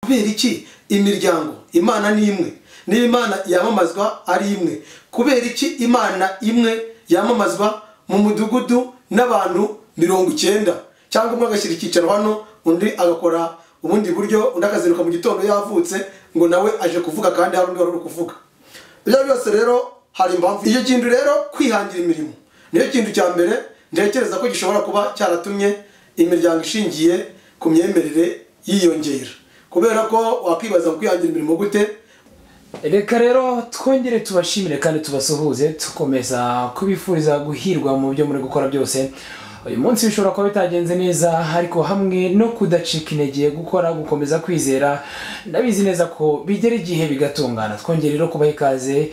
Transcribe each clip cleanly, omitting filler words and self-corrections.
Kubera iki imiryango Imana ni imwe, niba Imana yamamazwa ari imwe, kubera iki Imana imwe yamamazwa mu mudugudu n'abantu 90, cyangwa umwe agashyira icyicaro hano, undi agakora ubundi buryo, undi akazinduka mu gitondo yavutse ngo nawe aje kuvuga kandi hari undi wari uri kuvuga. Ibyo byose rero hari impamvu. Iyo kintu rero kwihangira imirimo niyo kintu cya mbere ntekereza ko gishobora kuba cyaratumye imiryango ishingiye ku myemerere yiyongera. Kubera ko wakwibaza kwihangira imirimo gute. Reka rero twongere tubashimire kandi tubasuhuze, tukomeza kubifuriza guhirwa mu byo muri gukora byose. Uyu munsi bishobora kuba bitagenze neza, ariko hamwe no kudacika intege, gukora, gukomeza kwizera, ndabizi neza ko bigera igihe bigatungana. Twongere rero kubaha ikaze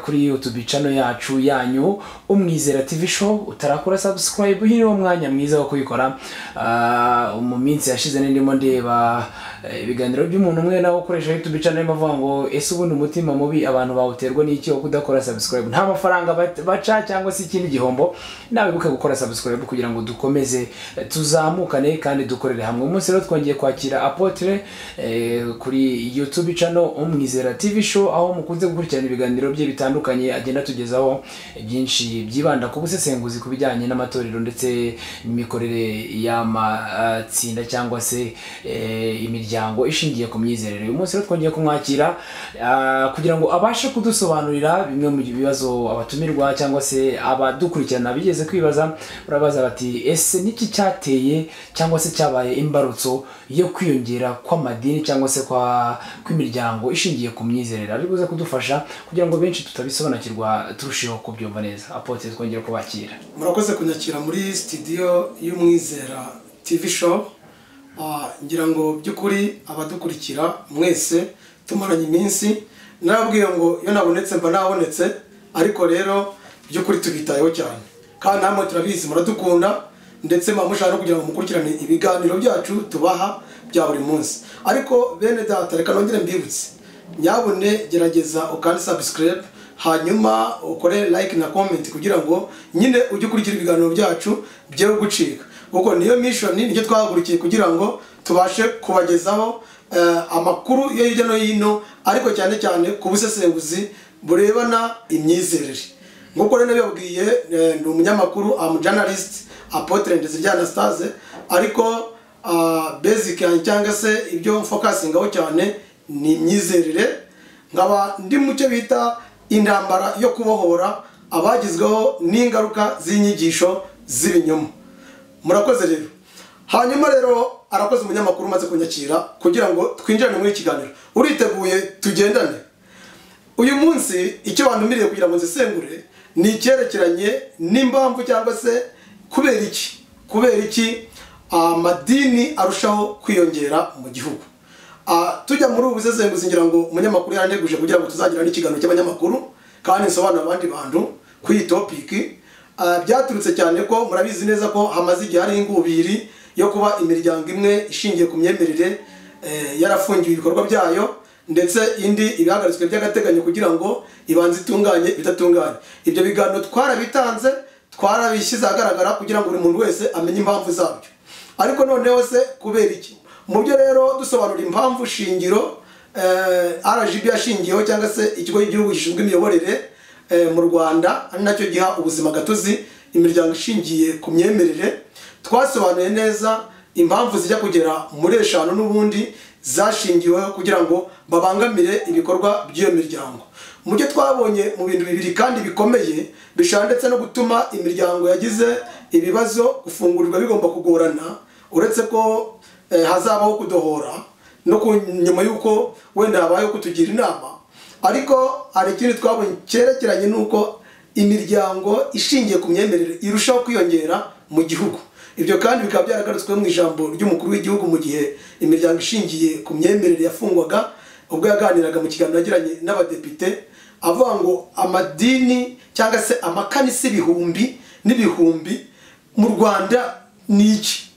kuri YouTube channel yacu yanyu Umwizera TV Show. Utarakora subscribe, uyu niwo mwanya mwiza wo kubikora. Mu minsi yashize ndimo ndeba ibiganiro by'umuntu umwe nawe ukoresha YouTube channel, bavuga ngo ese ubundi umutima mubi abantu bawuterwa n'iki wo kudakora subscribe? Nta mafaranga baca cyangwa se ikindi gihombo. Nawe ibuke gukora subscribe kugira ngo dukomeze tuzamukane kandi dukorere hamwe. Umunsi rero twongeye kwakira Apotre kuri YouTube channel Umwizera TV Show, aho mukunze gukurikirana ibiganiro bye bitandukanye, agenda tugezaho byinshi byibanda ku busesenguzi ku bijyanye n'amatorero ndetse n'imikorere y'amatsinda cyangwa se imiryango ishingiye ku myizerere. Uyu munsi rero twongeye kumwakira kugira ngo abashe kudusobanurira bimwe mu bibazo abatumirwa cyangwa se abadukurikirana bigeze kwibaza. Urabaza bati ese niki cyateye cyangwa se cyabaye imbarutso yo kwiyongera kw'amadini cyangwa se kw'imiryango ishingiye ku myizerere? Ari buze kudufasha kugira ngo benshi tutabisobanukirwa turusheho kubyumva neza. Apotre, twongere kubakira. Murakoze kunyakira muri studio y'Umwizera TV Show. Ngira ngo by'ukuri abadukurikira mwese tumaranye iminsi, narabwiye ngo iyo nabonetse mba nabonetse, ariko rero by'ukuri tubitayeho cyane kandi namwe turabizi muradukunda, ndetse mushaka no kugira ngo mukurikirane ibiganiro byacu tubaha bya buri munsi. Ariko bene data, reka nongere mbibutse, nyabune gerageza ukande subscribe, hanyuma ukore like na comment kugira ngo nyine ujye ukurikira ibiganiro byacu bye gucika, kuko niyo mission nicyo twahagurukiye kugira ngo tubashe kubagezaho amakuru yo hirya no hino, ariko cyane cyane ku busesenguzi burebana imyizerere. Nkuko rero nabibabwiye, ndi umunyamakuru, am journalist Apotre Ndezirya Anastase, ariko basic yanjye cyangwa se ibyo focusingaho cyane ni imyizerere. Nkaba ndi mu cyo bita intambara yo kubohora abagizweho n'ingaruka z'inyigisho z'ibinyoma. Murakoze rero. Hanyuma rero arakoze umunyamakuru umaze kunyakira kugira ngo twinjirane muri ikiganiro. Uriteguye tugendane? Uyu munsi icyo bantumiriye kugira ngo nzisengure ni icyerekeranye n'impamvu cyangwa se kubera iki amadini arushaho kwiyongera mu gihugu. Tujya muri ubu busesenguzi, ngira ngo umunyamakuru yaranteguje kugira ngo tuzagira n'ikiganiro cy'abanyamakuru kandi nsobanura abandi bantu kuri iyi topic. Byaturutse cyane ko murabizi neza ko hamaze igihe hari ingubiri yo kuba imiryango imwe ishingiye ku myemerere yarafungiwe ibikorwa byayo, ndetse indi ibihagaritswe by'agateganyo kugira ngo ibanze itunganye bidatunganye. Ibyo biganiro twarabitanze, twarabishyize ahagaragara kugira ngo buri muntu wese amenye impamvu zabyo. Ariko noneho se kubera iki? Mu byo rero dusobanura impamvu shingiro RGB yashingiyeho cyangwa se ikigo cy'igihugu gishinzwe imiyoborere mu Rwanda, ari nacyo giha ubuzima gatozi imiryango ishingiye ku myemerere, twasobanuye neza impamvu zijya kugera muri 5 n'ubundi zashingiweho kugira ngo babangamire ibikorwa by'iyo miryango. Mu byo twabonye mu bintu bibiri kandi bikomeye bishobora ndetse no gutuma imiryango yagize ibibazo gufungurirwa bigomba kugorana, uretse ko hazabaho kudohora no nyuma y'uko wenda habayeho kutugira inama. Ariko hari ikindi twabonye cyerekeranye n'uko imiryango ishingiye ku myemerere irushaho kwiyongera mu gihugu. Ibyo kandi bikaba byaragarutswe mu ijambo ry'umukuru w'igihugu mu gihe imiryango ishingiye ku myemerere yafungwaga, ubwo yaganiraga mu kiganiro yagiranye n'abadepite, avuga ngo amadini cyangwa se amakanisa ibihumbi n'ibihumbi mu Rwanda ni iki?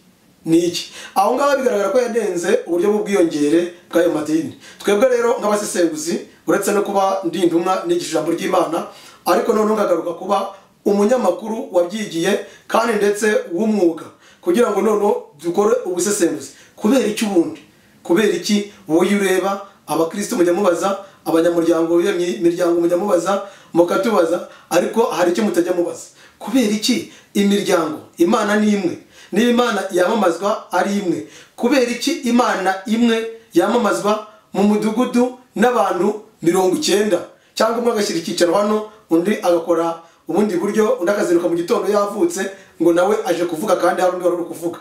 Ni iki? Aho ngaho bigaragara ko yadenze uburyo bw'ubwiyongere bw'ayo madini. Twebwe rero nk'abasesenguzi, uretse no kuba ndi intumwa nigisha ijambo ry'Imana, ariko noneho ngagaruka kuba umunyamakuru wabyigiye kandi ndetse w'umwuga, kugira ngo noneho dukore ubusesenguzi. Kubera iki ubundi? Kubera iki? Wowe ureba abakristo mujya mubaza, abanyamuryango b'iyo miryango mujya mubaza, mukatubaza, ariko hari icyo mutajya mubaza. Kubera iki imiryango Imana ni imwe, niba Imana yamamazwa ari imwe, kubera iki Imana imwe yamamazwa mu mudugudu n'abantu 90, cyangwa umwe agashyira icyicaro hano, undi agakora ubundi buryo, undi akazinduka mu gitondo yavutse ngo nawe aje kuvuga kandi hari undi wari uri kuvuga.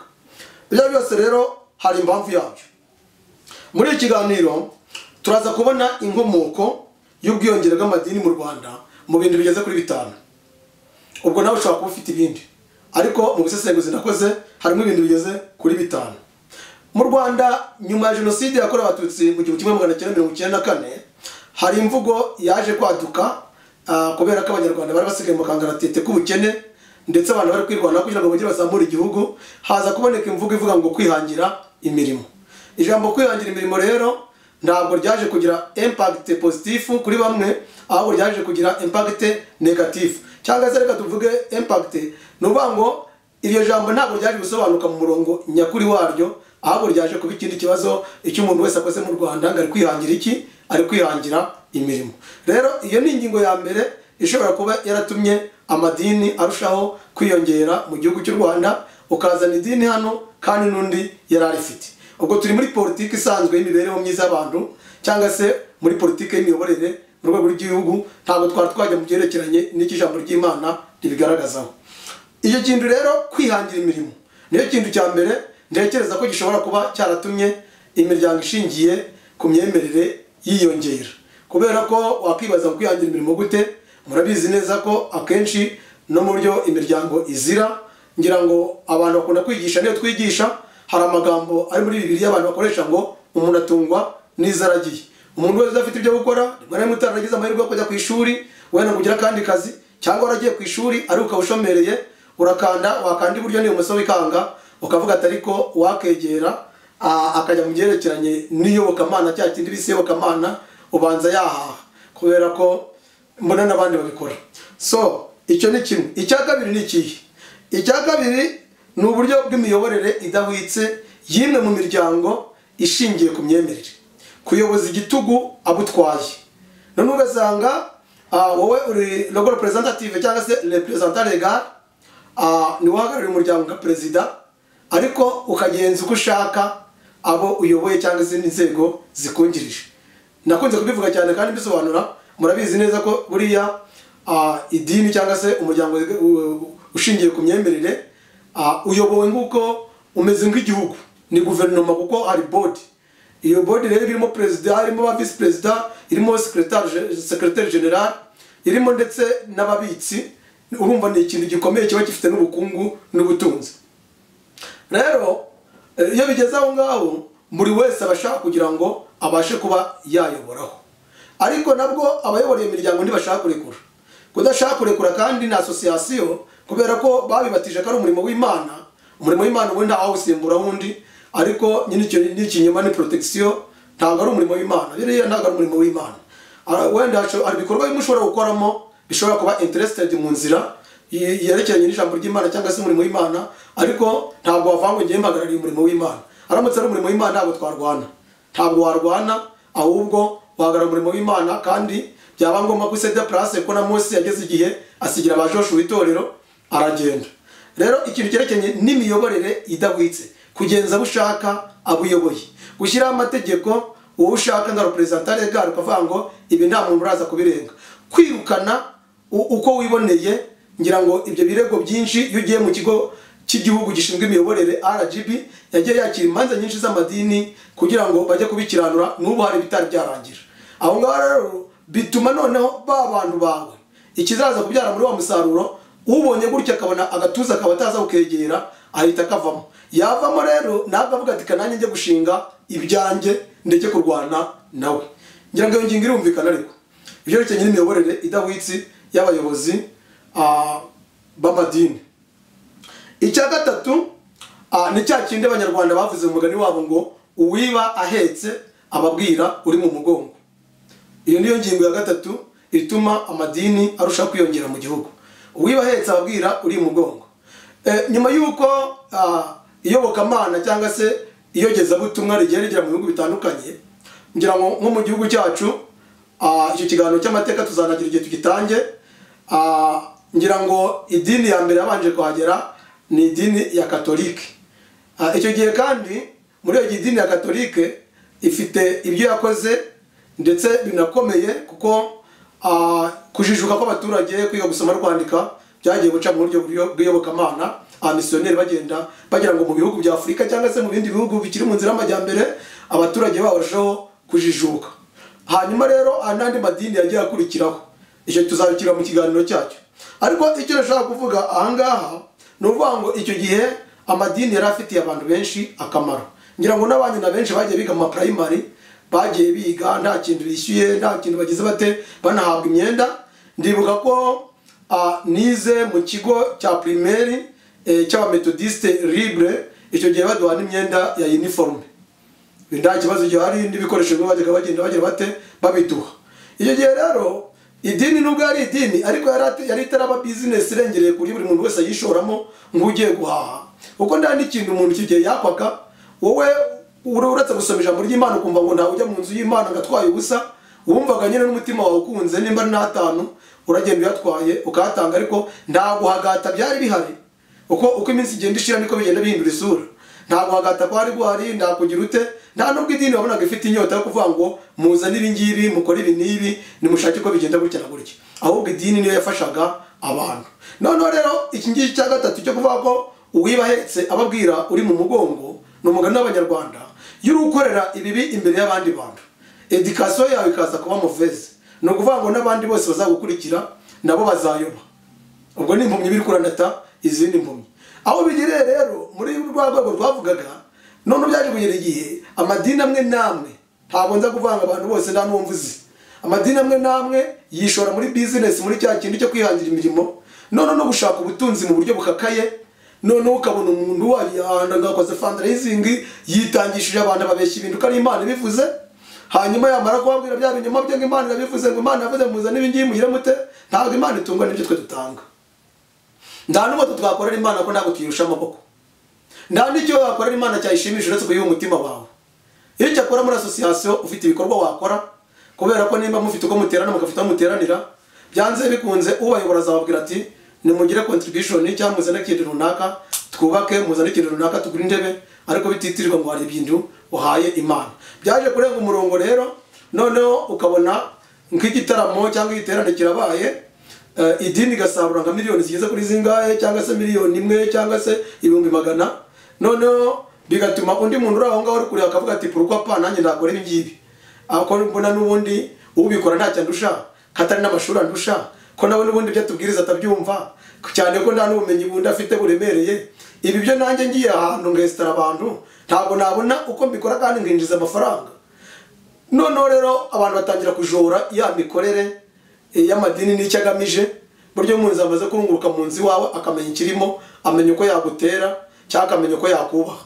Ibyo byose rero hari impamvu yabyo. Muri iki kiganiro turaza kubona inkomoko y'ubwiyongere bw'amadini mu Rwanda mu bintu bigeze kuri 5. Ubwo nawe ushobora kuba ufite ibindi, ariko mu busesenguzi nakoze harimo ibintu bigeze kuri 5. Mu Rwanda nyuma ya jenoside yakorewe Abatutsi mu 1994, hari imvugo yaje kwaduka kubera ko Abanyarwanda bari basigaye mu kangaratete k'ubukene, ndetse abantu bari kwirwanaho kugira ngo bongere bazamure igihugu. Haza kuboneka imvugo ivuga ngo kwihangira imirimo. Ijambo kwihangira imirimo rero ntabwo ryaje kugira impact positive kuri bamwe, ahubwo ryaje kugira impact negative, cyangwa se reka tuvuge impact, ni ukuvuga ngo iryo jambo ntabwo ryaje gusobanuka mu murongo nyakuri waryo, ahubwo ryaje kuba ikindi kibazo icyo umuntu wese akoze mu Rwanda ngo ari kwihangira iki? Ari kwihangira imirimo. Rero iyo ni ingingo ya mbere ishobora kuba yaratumye amadini arushaho kwiyongera mu gihugu cy'u Rwanda, ukazana idini hano kandi n'undi yari arifite. Ubwo turi muri politiki isanzwe y'imibereho myiza y'abantu, cyangwa se muri politiki y'imiyoborere mu rwego rw'igihugu, ntabwo twari twajya mu byerekeranye n'icyo ijambo ry'Imana ribigaragazaho. Icyo kintu rero kwihangira imirimo niyo kintu cya mbere ntekereza ko gishobora kuba cyaratumye imiryango ishingiye ku myemerere yiyongera. Kubera ko wakwibaza kwihangira imirimo gute, murabizi neza ko akenshi no mu buryo imiryango izira, ngira ngo abantu bakunda kwigisha, niyo twigisha hari amagambo ari muri Bibiliya abantu bakoresha ngo umuntu atungwa n'izaragiye. Umuntu wese udafite ibyo gukora, rimwe na rimwe utaragize amahirwe yo kujya ku ishuri, wenda ngo ugire akandi kazi, cyangwa waragiye ku ishuri ariko ukawushomereye, urakanda wakanda iburyo n'ibumoso bikanga, ukavuga ati ariko wakegera akajya mu byerekeranye n'iyobokamana, cya kindi bise iyobokamana, ubanza yahaha, kubera ko mbona n'abandi babikora. So icyo ni kimwe. Icya kabiri ni ikihe? Icya kabiri ni uburyo bw'imiyoborere idahwitse y'imwe mu miryango ishingiye ku myemerere, kuyoboza igitugu abutwaye. None ugasanga wowe uri logo representative cyangwa se representant legal, ni uhagarariye umuryango nka perezida, ariko ukagenza uko ushaka abo uyoboye cyangwa izindi nzego zikungirije. Nakunze kubivuga cyane kandi mbisobanura, murabizi neza ko buriya idini cyangwa se umuryango ushingiye ku myemerere uyobowe nk'uko umeze nk'igihugu, ni guverinoma, kuko hari board. Iyo board rero irimo perezida, irimo ba vice perezida, irimo secrétaire general, irimo ndetse n'ababitsi. Urumva ni ikintu gikomeye kiba gifite n'ubukungu n'ubutunzi. Rero iyo bigeze aho ngaho, buri wese abashaka kugira ngo abashe kuba yayoboraho, ariko nabwo abayobora imiryango ntibashaka kurekura. Kudashaka kurekura kandi na association, kubera ko babibatije ko ari umurimo w'Imana. Umurimo w'Imana ubundi awusimbura wundi, ariko nyine icyo ni ikinyoma, ni protection, ntabwo ari umurimo w'Imana. Biriya ntabwo ari umurimo w'Imana. Wenda hari ibikorwa bimwe ushobora gukoramo bishobora kuba interested mu nzira yerekeranye n'ijambo ry'Imana cyangwa se umurimo w'Imana, ariko ntabwo wavanga ngiye mpagarariye umurimo w'Imana. Aramutse ari umurimo w'Imana ntabwo twarwana, ntabwo warwana, ahubwo wahagarara umurimo w'Imana. Kandi byaba ngombwa ko usede place, ko na Mose yageze igihe asigira ba Joshua itorero aragenda. Rero ikintu cyerekeranye n'imiyoborere idahwitse, kugenza bushaka abuyoboye, gushyiraho amategeko uwo ushaka nka representant legal ukavuga ngo ibi nta muntu uraza kubirenga, kwirukana uko wiboneye. Ngira ngo ibyo birego byinshi iyo ugiye mu kigo cy'igihugu gishinzwe imiyoborere RGB, yagiye yakira imanza nyinshi z'amadini kugira ngo bajye kubikiranura, n'ubu hari bitari byarangira. Aho ngaho rero bituma noneho ba bantu bawe ikizaza kubyara muri wa musaruro, ubonye gutya akabona agatuza akaba ataza kukegera, ahita akavamo. Yavamo rero ntabwo avuga ati kananjye njye gushinga ibyanjye ndeke kurwana nawe. Ngira ngo iyo ngingo irumvikana. Ariko ibyerekeranye n'imiyoborere idahwitse y'abayobozi b'amadini. Icya gatatu ni cya kindi Abanyarwanda bavuze mu mugani wabo ngo uwiba ahetse ababwira uri mu mugongo. Iyo niyo ngingo ya gatatu ituma amadini arushaho kwiyongera mu gihugu. Uwiba ahetse ababwira uri mu mugongo. Nyuma y'uko iyobokamana cyangwa se iyogezabutumwa rigiye rigera mu bihugu bitandukanye. Ngira ngo nko mu gihugu cyacu icyo kiganiro cy'amateka tuzanagira igihe tugitange. Ngira ngo idini ya mbere yabanje kuhagera ni idini ya Katolike. Icyo gihe kandi muri iyo idini ya Katolike ifite ibyo yakoze ndetse binakomeye, kuko kujijuka kw'abaturage, kwiga gusoma no kwandika byagiye guca mu buryo bw'iyobokamana. Abamisiyoneri bagenda bagira ngo mu bihugu bya Afurika cyangwa se mu bindi bihugu bikiri mu nzira y'amajyambere abaturage barushaho kujijuka. Hanyuma rero n'andi madini yagiye akurikiraho, icyo tuzabikira mu kiganiro cyacyo. Ariko icyo nashaka kuvuga ahangaha ni ukuvuga ngo icyo gihe amadini yari afitiye abantu benshi akamaro. Ngira ngo n'abanyina benshi bagiye biga mu primary, bagiye biga nta kintu bishyuye, nta kintu bagize bate, banahabwa imyenda. Ndibuka ko nize mu kigo cya primaire cy'abamethodiste libre, icyo gihe baduha n'imyenda ya uniforme, nta kibazo gihari, n'ibikoresho bimwe bajyaga bagenda bagira bate babiduha. Icyo gihe rero idini nubwo ari idini ariko yari itaraba business irengereye kuri buri muntu wese yishoramo ngo ugiye guhaha, kuko nta n'ikintu umuntu icyo gihe yakwaga. Wowe uretse gusoma ijambo ry'Imana ukumva ngo ntawe ujya mu nzu y'Imana ngo atwaye ubusa, wumvaga nyine n'umutima wawe ukunze, nimba ari n'atanu uragenda uyatwaye ukayatanga, ariko nta guhagata byari bihari. Uko iminsi igenda ishira niko bigenda bihindura isura. Nta guhagata kwari guhari, nta kugira ute, nta nubwo idini wabonaga ifite inyota yo kuvuga ngo muzane ibi ngibi, mukore ibi n'ibi, nimushake ko bigenda gutya na gutya. Ahubwo idini niyo yafashaga abantu. Noneho rero iki ngiki cya gatatu cyo kuvuga ko uwiba ahetse ababwira uri mu mugongo, ni umugani w'Abanyarwanda. Iyo uri gukorera ibibi imbere y'abandi bantu, education yawe ikaza kuba mauvaise, ni ukuvuga ngo n'abandi bose bazagukurikira nabo bazayoba. Ubwo ni impumyi biri kuranata izindi mpumyi. Aho bigereye rero muri rwa rwego twavugaga, none byaje kugera igihe amadini amwe n'amwe, ntabwo nza kuvanga abantu bose nta n'uwo mvuze, amadini amwe n'amwe yishora muri business, muri cya kintu cyo kwihangira imirimo, none no gushaka ubutunzi mu buryo bukakaye. None ukabona umuntu wakoze fundraising yitangishije abantu babeshya ibintu ko ari Imana ibivuze, hanyuma yamara kubabwira bya binyoma bye ngo Imana irabivuze, ngo Imana yavuze muzane ibi ngibi mugire mute. Ntabwo Imana itungwa n'ibyo twe dutanga. Nta n'ubwo twakorera Imana ko ntabwo tuyirusha amaboko. Nta n'icyo wakorera Imana cyayishimisha uretse kuyiha umutima wawe. Iyo cyakora muri association ufite ibikorwa wakora, kubera ko nimba mufite uko muterana mugafite aho muteranira, byanze bikunze ubayobora azababwira ati nimugire contribution cyangwa muzane ikintu runaka twubake, muzane ikintu runaka tugure intebe, ariko bititirirwa ngo hari ibintu uhaye Imana. Byaje kurenga umurongo rero, noneho ukabona nk'igitaramo cyangwa igiterane kirabaye, idini igasarura nka miliyoni zigeze kuri zingahe, cyangwa se miliyoni imwe cyangwa se 100,000. Noneho bigatuma undi muntu uri aho ngaho uri kureba akavuga ati pourquoi pas nanjye ndakora ibi ngibi, aho mbona n'ubundi ubikora ntacyo andusha, katari n'amashuri andusha, ko nawe n'ubundi ibyo atubwiriza atabyumva cyane, ko nta n'ubumenyi bundi afite buremereye. Ibi byo nanjye ngiye ahantu ngesitara abantu ntabwo nabona uko mbikora kandi nkinjiza amafaranga. Noneho rero abantu batangira kujora ya mikorere y'amadini n'icyo agamije. Buryo umuntu amaze kurunguruka mu nzu iwawe akamenya ikirimo, amenya uko yagutera cyangwa akamenya uko yakubaha.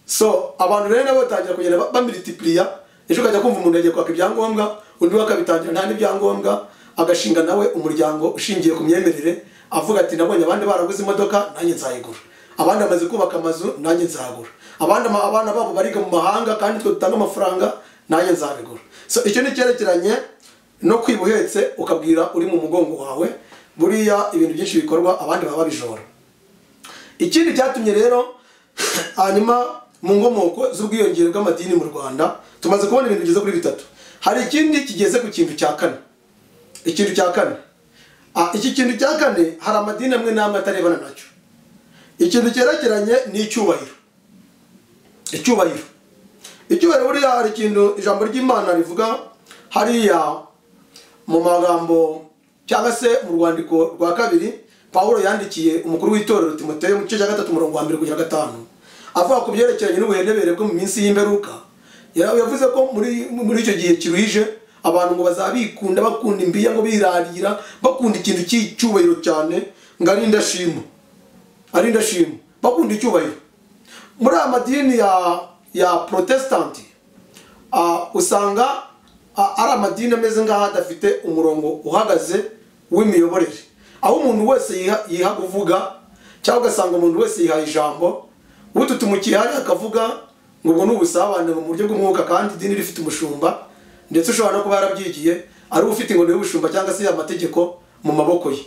So abantu rero nabo batangira kugenda bamultiplier. Ejo ukajya kumva umuntu yagiye kwaka ibyangombwa, undi we akabitangira nta n'ibyangombwa, agashinga nawe umuryango ushingiye ku myemerere, avuga ati nabonye abandi baraguze imodoka nanjye nzayigura, abandi bamaze kubaka amazu nanjye nzagura, abandi abana babo bariga mu mahanga kandi twe dutanga amafaranga nanjye nzabigura. So icyo ni cyerekeranye no kwiba uhetse ukabwira uri mu mugongo wawe. Buriya ibintu byinshi bikorwa abandi baba babijora. Ikindi cyatumye rero hanyuma mu nkomoko z'ubwiyongere bw'amadini mu Rwanda, tumaze kubona ibintu bigeze kuri bitatu. Hari ikindi kigeze ku kintu cya kane. Ikintu cya kane, iki kintu cya kane hari amadini amwe n'amwe atarebana nacyo. Ikintu cyerekeranye n'icyubahiro. Icyubahiro, icyubahiro buriya hari ikintu ijambo ry'Imana rivuga hariya mu magambo cyangwa se mu rwandiko rwa kabiri Pawulo yandikiye umukuru w'itorero Timoteyo mu gice cya 3 umurongo wa 1 kugera 5, avuga ku byerekeranye n'ubuhenebere bwo mu minsi y'imperuka. Yavuze ko muri icyo gihe kiruhije abantu ngo bazabikunda, bakunda imbiya, ngo birarira, bakunda ikintu cy'icyubahiro cyane, ngo ari indashima, ari indashima, bakunda icyubahiro. Muri aya madini ya Protestant usanga ari amadini ameze nk'aho adafite umurongo uhagaze w'imiyoborere, aho umuntu wese yiha kuvuga, cyangwa ugasanga umuntu wese yiha ijambo, ututumukiye hariya akavuga, Ngo ubwo ni ubusabane mu buryo bw'umwuka, kandi idini rifite umushumba, ndetse ushobora no kuba yarabyigiye ari ufite inkoni y'ubushumba cyangwa se amategeko mu maboko ye.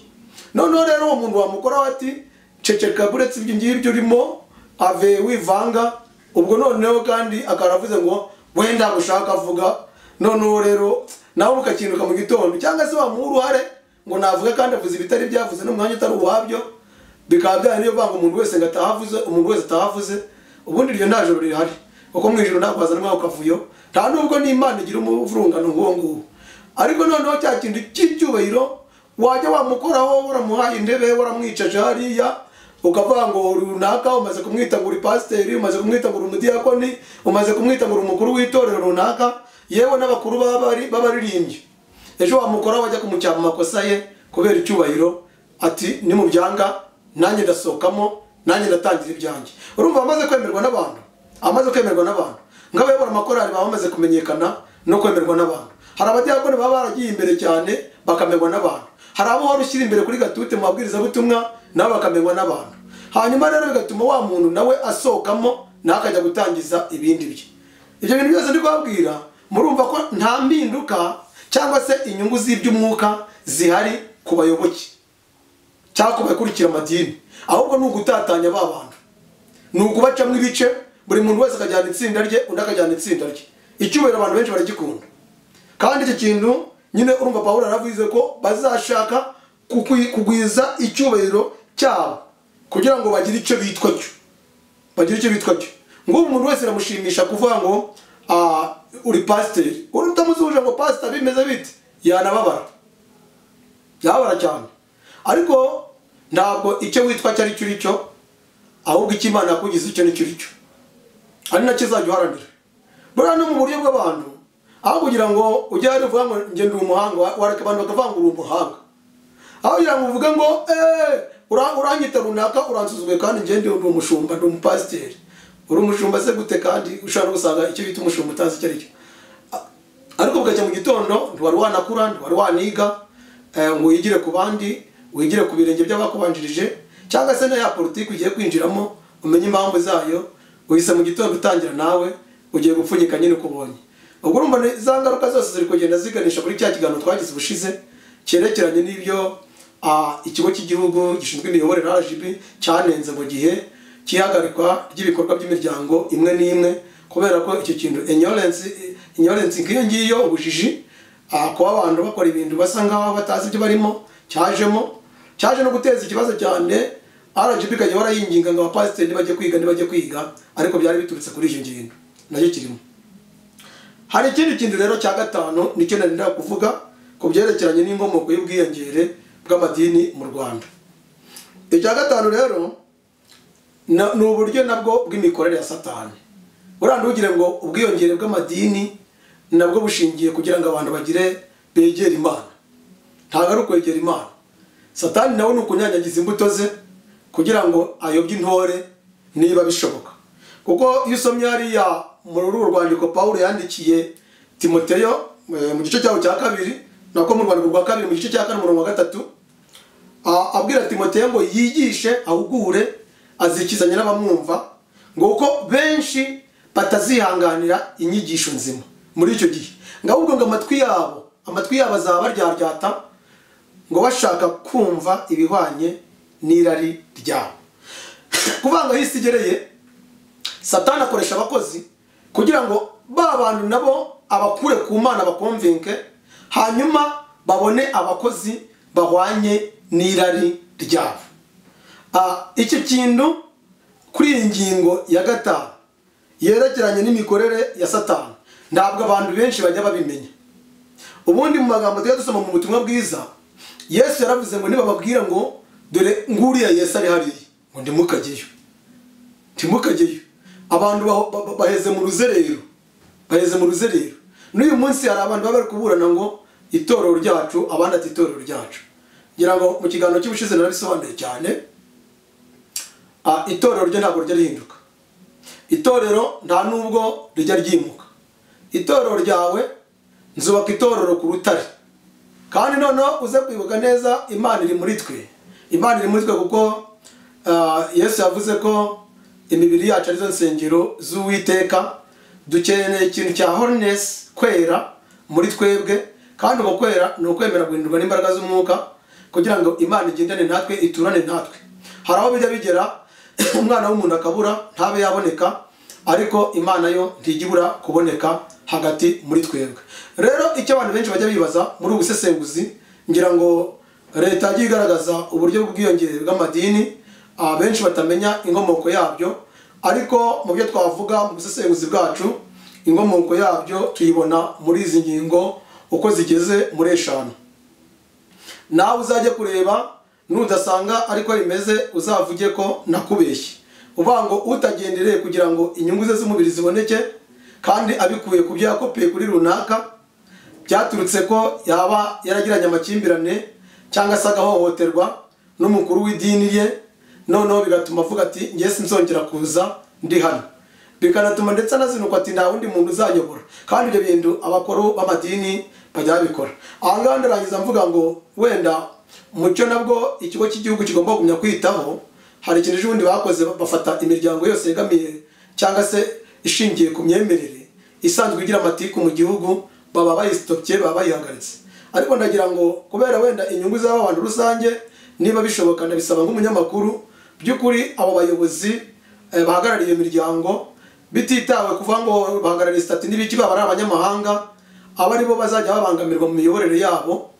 Noneho rero uwo muntu wamukoraho ati ceceka buretse ibyo ngibyo urimo, ave wivanga. Ubwo noneho kandi akaravuze ngo wenda gushaka avuga, noneho rero nawe ukakinduka mu gitondo, cyangwa se wamuha uruhare ngo navuga kandi avuze ibitari byavuze n'umwanya utari uwabyo, bikaba byari niyo vanga umuntu wese ngo atahavuze, umuntu wese atahavuze. Ubundi iryo nta joro rihari, kuko mu ijuru ntabwo hazanwa akavuyo, nta nubwo n'Imana igira umuvurungano nk'uwo nguwo. Ariko noneho cya kintu cy'icyubahiro wajya wamukoraho, waramuhaye intebe, waramwicaje hariya, ukavuga ngo runaka umaze kumwita ngo uri pasiteri, umaze kumwita ngo uri umudiyakoni, umaze kumwita ngo uri umukuru w'itorero runaka, yewe n'abakuru b'abaririmbyi. Ejo wamukoraho wajya kumucyaha mu makosa ye kubera icyubahiro, ati nimubyanga nanjye ndasohokamo, nanjye ndatangira ibyanjye. Urumva amaze kwemerwa n'abantu, amaze kwemerwa n'abantu. Nk'abayobora amakorali baba bamaze kumenyekana no kwemerwa n'abantu. Hari abadiyakoni baba baragiye imbere cyane bakamenywa n'abantu. Hari abo wari ushyira imbere kuri gatute mu babwirizabutumwa nabo bakamenywa n'abantu. Hanyuma rero bigatuma wa muntu nawe asohokamo nawe akajya gutangiza ibindi bye. Ibyo bintu byose ndi kubabwira, murumva ko nta mpinduka cyangwa se inyungu z'iby'umwuka zihari ku bayoboke cyangwa ku bakurikira amadini, ahubwo ni ugutatanya ba bantu, ni ukubacamo ibice, buri muntu wese akajyana itsinda rye, undi akajyana itsinda rye. Icyubahiro abantu benshi baragikunda, kandi icyo kintu nyine urumva Pawulo yaravuze ko bazashaka kugwiza icyubahiro cyabo kugira ngo bagire icyo bitwa cyo, bagire icyo bitwa cyo. Ngo umuntu wese aramushimisha kuvuga ngo uri pasiteri, uri utamuzuje ngo pasiteri bimeze bite, yanababara, yababara cyane. Ariko ntabwo icyo witwa cyari cyo uri cyo, ahubwo icyo Imana yakugize icyo nicyo uri cyo, ari nacyo izajya uharanira. Buriya no mu buryo bw'abantu, aho kugira ngo ujye hari uvuga ngo njye ndi umuhanga, wareka abantu bakavuga ngo uri umuhanga, aho kugira ngo uvuge ngo uranyita runaka uransuzuguye kandi njye ndi umushumba, ndi umupasiteri. Uri umushumba se gute kandi ushobora no gusanga icyo bita umushumba utazi icyo ari cyo. Ariko bugacya mu gitondo ntiwari wanakura, ntiwari waniga ngo wigire ku bandi, wigire ku birenge by'abakubanjirije, cyangwa se na ya politiki ugiye kwinjiramo umenye impamvu zayo, uhise mu gitondo utangira nawe ugiye gupfunyika nyine uko ubonye. Ubwo urumva za ngaruka zose ziri kugenda ziganisha kuri cya kiganiro twagize ubushize cyerekeranye n'ibyo ikigo cy'igihugu gishinzwe imiyoborere RGB cyanenze mu gihe cy'ihagarikwa ry'ibikorwa by'imiryango imwe n'imwe, kubera ko icyo kintu ignorance nk'iyo ngiyo, ubujiji, kuba abantu bakora ibintu basa nkaho batazi ibyo barimo, cyaje no guteza ikibazo cyane. RGB ikajya barayinginga ngo abapasiteri ntibajye kwiga, ntibajye kwiga, ariko byari biturutse kuri icyo ngingo nacyo kirimo. Hari ikindi kintu rero cya gatanu nicyo nari kuvuga ku byerekeranye n'inkomoko y'ubwiyongere bw'amadini mu Rwanda. Icya gatanu rero ni uburyo nabwo bw'imikorere ya Satani. Buriya ntugire ngo ubwiyongere bw'amadini nabwo bushingiye kugira ngo abantu bagire begere Imana. Ntabwo ari ukwegera Imana. Satani nawe ni ukunyanyagiza imbuto ze kugira ngo ayobye intore niba bishoboka. Kuko iyo usomye hariya muri uru rwandiko Pawulo yandikiye Timoteyo mu gice cyaho cya kabiri, nako mu rwandiko rwa kabiri mu gice cya kane umurongo wa 3, abwira Timoteyo ngo yigishe, ahugure, azikizanye n'abamwumva, ngo uko benshi batazihanganira inyigisho nzima muri icyo gihe, ngo ahubwo ngo amatwi yabo azaba baryaryata, ngo bashaka kumva ibihwanye n'irari ryabo. Kuvanga aho isi igereye, Satani akoresha abakozi kugira ngo ba bantu nabo abakure ku Mana bakonvinke, hanyuma babone abakozi bahwanye n'irari ryabo. Iki kintu kuri iyi ngingo ya gatanu yerekeranye n'imikorere ya Satani ntabwo abantu benshi bajya babimenya. Ubundi mu magambo tujya dusoma mu butumwa bwiza, Yesu yaravuze ngo nibababwira ngo dore nguriya Yesu ari hariya, ngo ntimukajyeyo, ntimukajyeyo. Abantu baheze mu ruzerero, baheze mu ruzerero. N'uyu munsi hari abantu baba bari kuburana ngo itorero ryacu, abandi ati itorero ryacu. Ngira ngo mu kiganiro cy'ubushize narabisobanuye cyane. Itorero ryo ntabwo rijya rihinduka, itorero nta nubwo rijya ryimuka. Itorero ryawe nzubaka itorero ku rutare. Kandi noneho uze kwibuka neza, Imana iri muri twe, Imana iri muri twe, kuko Yesu yavuze ko imibiri yacu arizo nsengero z'Uwiteka. Dukeneye ikintu cya holiness, kwera muri twebwe, kandi uko kwera ni ukwemera guhindurwa n'imbaraga z'umwuka kugira ngo Imana igendane natwe, iturane natwe. Hari aho bijya bigera umwana w'umuntu akabura ntabe yaboneka, ariko Imana yo ntijya ibura kuboneka hagati muri twebwe. Rero icyo abantu benshi bajya bibaza muri ubu busesenguzi, ngira ngo leta yagiye igaragaza uburyo bw'ubwiyongere bw'amadini, abenshi batamenya inkomoko yabyo, ariko mu byo twavuga mu busesenguzi bwacu inkomoko yabyo tuyibona muri izi ngingo uko zigeze muri 5. Nawe uzajye kureba, nudasanga ariko bimeze uzavuge ko nakubeshye. Uvuga ngo utagendereye kugira ngo inyungu ze z'umubiri ziboneke, kandi abikuye ku byo yakopeye kuri runaka, byaturutse ko yaba yaragiranye amakimbirane cyangwa se agahohoterwa n'umukuru w'idini ye, noneho bigatuma avuga ati ngiye sinzongera kuza ndi hano, bikanatuma ndetse anazinukwa ati nta wundi muntu uzanyobora. Kandi ibyo bintu abakuru b'amadini bajya babikora. Aha ngaha ndarangiza mvuga ngo wenda mucyo nabwo ikigo cy'igihugu kigomba kugumya kwitaho. Hari ikintu ejo bundi bakoze, bafata imiryango yose yegamiye cyangwa se ishingiye ku myemerere isanzwe igira amatiku mu gihugu, baba bayisitopye, baba bayihagaritse. Ariko ndagira ngo kubera wenda inyungu z'aba bantu rusange, niba bishoboka ndabisaba nk'umunyamakuru, by'ukuri abo bayobozi bahagarariye iyo miryango, bititawe kuvuga ngo bahagarariye sitati n'ibiki, baba ari abanyamahanga, aba aribo bazajya babangamirwa mu miyoborere yabo.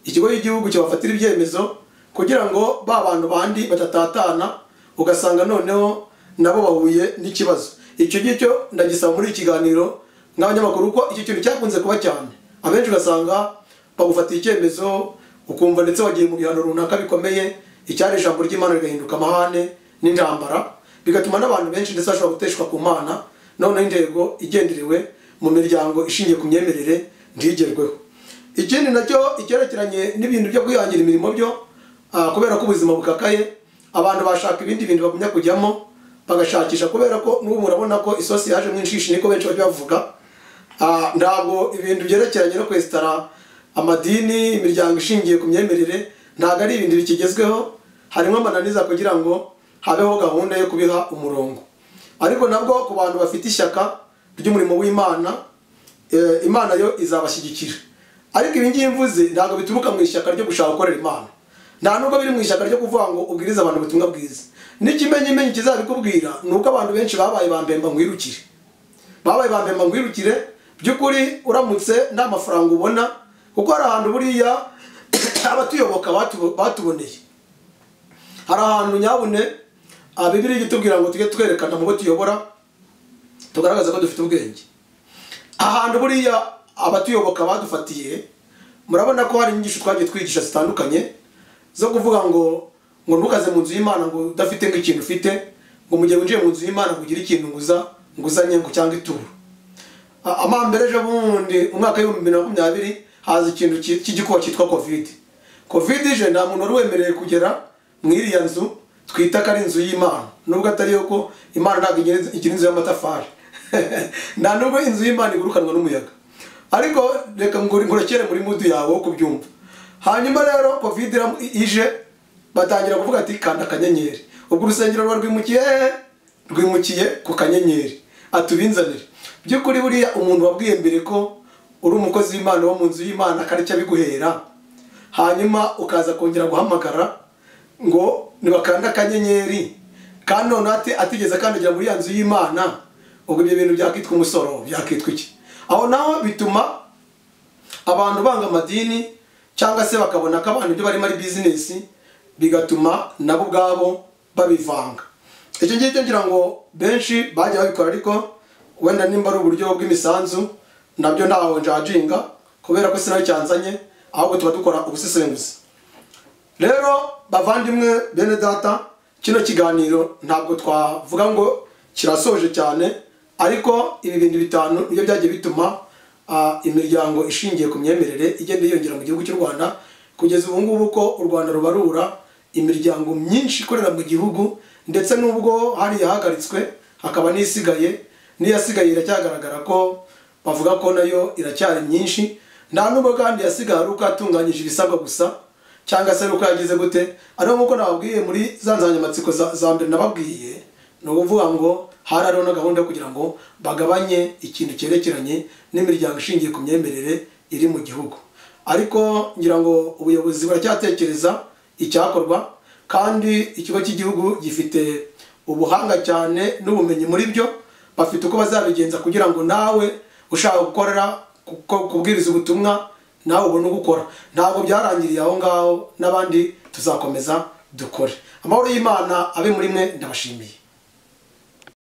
Ikigo cy'igihugu kibafatira ibyemezo kugira ngo ba bantu bandi batatatana, ugasanga noneho nabo bahuye n'ikibazo. Icyo ngicyo ndagisaba muri iki kiganiro nk'abanyamakuru, kuko icyo kintu cyakunze kuba cyane. Abenshi ugasanga bagufatiye icyemezo, ukumva ndetse wagiye mu bihano runaka bikomeye, icyari ijambo ry'Imana rigahinduka amahane n'intambara, bigatuma n'abantu benshi ndetse bashobora guteshwa ku Mana. Noneho intego igenderewe mu miryango ishingiye ku myemerere ntigerweho. Ikindi nacyo icyerekeranye n'ibintu byo kwihangira imirimo byo, kubera ko ubuzima bukakaye, abantu bashaka ibindi bintu bagumya kujyamo bagashakisha, kubera ko n'ubu murabona ko isosi yaje mu inshishi, niko benshi bajya bavuga. Ntabwo ibintu byerekeranye no kwesitara amadini, imiryango ishingiye ku myemerere, ntabwo ari ibintu bikigezweho. Harimo amananiza kugira ngo habeho gahunda yo kubiha umurongo. Ariko nabwo ku bantu bafite ishyaka ry'umurimo w'Imana, Imana yo izabashyigikira. Ariko ibi ngibi mvuze ntabwo bituruka mu ishyaka ryo gushaka gukorera Imana, nta nubwo biri mu ishyaka ryo kuvuga ngo ubwirize abantu ubutumwa bwiza. N'ikimenyimenyi kizabikubwira ni uko abantu benshi babaye bambemba ngwirukire, babaye bambemba ngwirukire. By'ukuri uramutse nta mafaranga ubona, kuko hari ahantu buriya abatuyoboka batuboneye, hari ahantu nyabune Bibiliya itubwira ngo tujye twerekana mu bo tuyobora, tugaragaza ko dufite ubwenge. Ahantu buriya abatuyoboka badufatiye, murabona ko hari inyigisho twagiye twigisha zitandukanye zo kuvuga ngo ntukaze mu nzu y'Imana ngo udafite nk'ikintu ufite, ngo mu gihe winjiye mu nzu y'Imana ngo ugire ikintu nguzanye ngo cyangwa ituro. Amambere ejo bundi umwaka w'ibihumbi bibiri na makumyabiri haza ikintu cy'igikuba cyitwa Covid. Covid ije nta muntu wari wemerewe kugera mu iriya nzu twita ko ari inzu y'Imana, nubwo atari yo, ko Imana ntabwo igira inzu y'amatafari nta nubwo inzu y'Imana igurukanwa n'umuyaga. Ariko reka ngurekere muri mudu yawe wo kubyumva. Hanyuma rero Covid ije batangira kuvuga ati kanda akanyenyeri. Ubwo urusengero ruba rwimukiye ku kanyenyeri, atubinzanire. By'ukuri buriya umuntu wabwiye mbere ko uri umukozi w'Imana wo mu nzu y'Imana akaricyo abiguhera, hanyuma ukaza kongera guhamagara ngo nibakanda akanyenyeri, kandi noneho atigeze akandagira muri ya nzu y'Imana, ubwo ibyo bintu byakitwa umusoro, byakitwa iki? Aho naho bituma abantu banga amadini, cyangwa se bakabona ko abantu ibyo barimo ari business, bigatuma nabo ubwabo babivanga. Icyo ngicyo ngira ngo benshi bajya babikora, ariko wenda nimba ari uburyo bw'imisanzu nabyo ntaho njajinga, kubera ko sinayo cyanzanye, ahubwo tuba dukora ubusesenguzi. Rero bavandimwe bene data, kino kiganiro ntabwo twavuga ngo kirasoje cyane, ariko ibi bintu bitanu nibyo byagiye bituma imiryango ishingiye ku myemerere igenda yiyongera mu gihugu cy'u Rwanda. Kugeza ubu ngubu ko u Rwanda rubarura imiryango myinshi ikorera mu gihugu, ndetse n'ubwo hari yahagaritswe hakaba n'isigaye, n'iyasigaye iracyagaragara ko bavuga ko nayo iracyari myinshi. Nta nubwo kandi yasigaye ari uko yatunganyije ibisabwa gusa, cyangwa se uko yagize gute, ariko nk'uko nababwiye muri za nsanganyamatsiko za mbere nababwiye, Ni ukuvuga ngo hari hariho na gahunda yo kugira ngo bagabanye ikintu cyerekeranye n'imiryango ishingiye ku myemerere iri mu gihugu. Ariko ngira ngo ubuyobozi buracyatekereza icyakorwa, kandi ikigo cy'igihugu gifite ubuhanga cyane n'ubumenyi muri byo, bafite uko bazabigenza kugira ngo nawe ushaka gukorera kubwiriza ubutumwa nawe ubone ugukora. Ntabwo byarangiriye aho ngaho, n'abandi tuzakomeza dukore. Amahoro y'Imana abe muri mwe, ndabashimiye.